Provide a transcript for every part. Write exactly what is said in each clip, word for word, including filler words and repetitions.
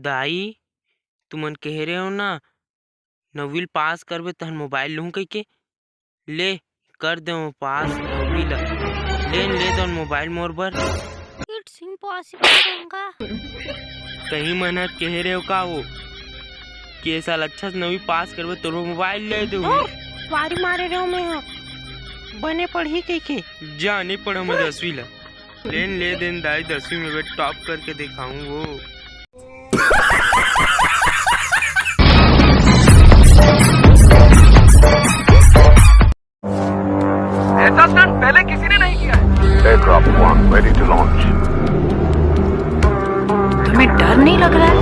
दाई, तुमन कहे रहे हो ना, नौवीं ल पास करबे तहन मोबाइल लूहूं कहिके। ले, कर दे पास नौवीं ल। ले न, ले दो मोबाइल मोर बर। It's impossible, Ganga. कहीं मन ह कहे रहे हो का वो कि ए साल अच्छा से नौवीं पास करबे तोर मोबाइल ले दो। और वारी मारे रहे हो मैं ह। बने पढ़ही कहिके। जा, नहीं पढ़ो मैं दसवीं ल। लेन ले देन दाई, दसवीं में बे टॉप करके दिखाऊं वो। ऐसा स्टंट पहले किसी ने नहीं किया है। Aircraft one ready to launch. तुम्हें डर नहीं लग रहा है?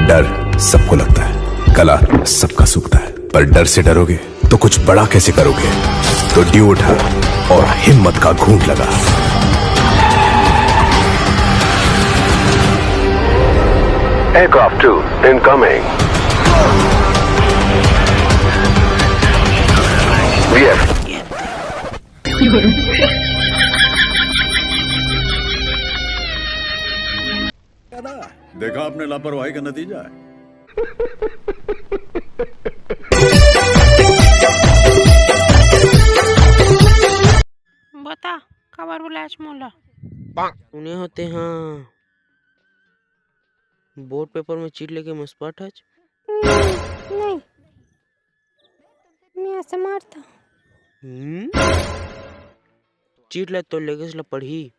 डर सबको लगता है, कला सबका सूखता है, पर डर से डरोगे तो कुछ बड़ा कैसे करोगे? तो ड्यू उठा और हिम्मत का घूंट लगा। Aircraft two incoming. B F. देखा आपने लापरवाही का नतीजा है। बता, काबर बुलायस मोला? सुने होते हाँ, बोर्ड पेपर में चीट लेके मुस्पट हच। नहीं, नहीं, मैं ऐसे मारता। हम्म? चीट ला तो लेगेस ला पढ़ी,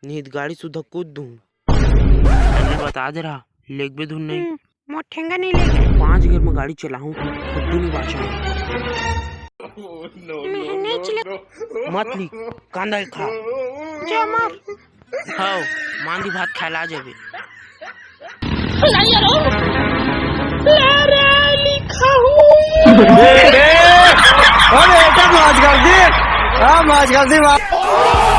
नहीं तो गाड़ी सुधा कूद दूं। तने बता दे रहा, लेगबे धुन नहीं। हम्म, मोर ठेंगा नहीं लेगे। पांच गियर में गाड़ी चलाहूं, खुद नहीं बाचहूं। मैं नहीं चला। मत ली, कांदा ही खा। जा मार। हाव, मांदी भात खाए ला जाबे। अरे, अरे, लिखा हूँ। अरे, अरे, माफ कर दी। हाँ, माफ कर दी, माफ।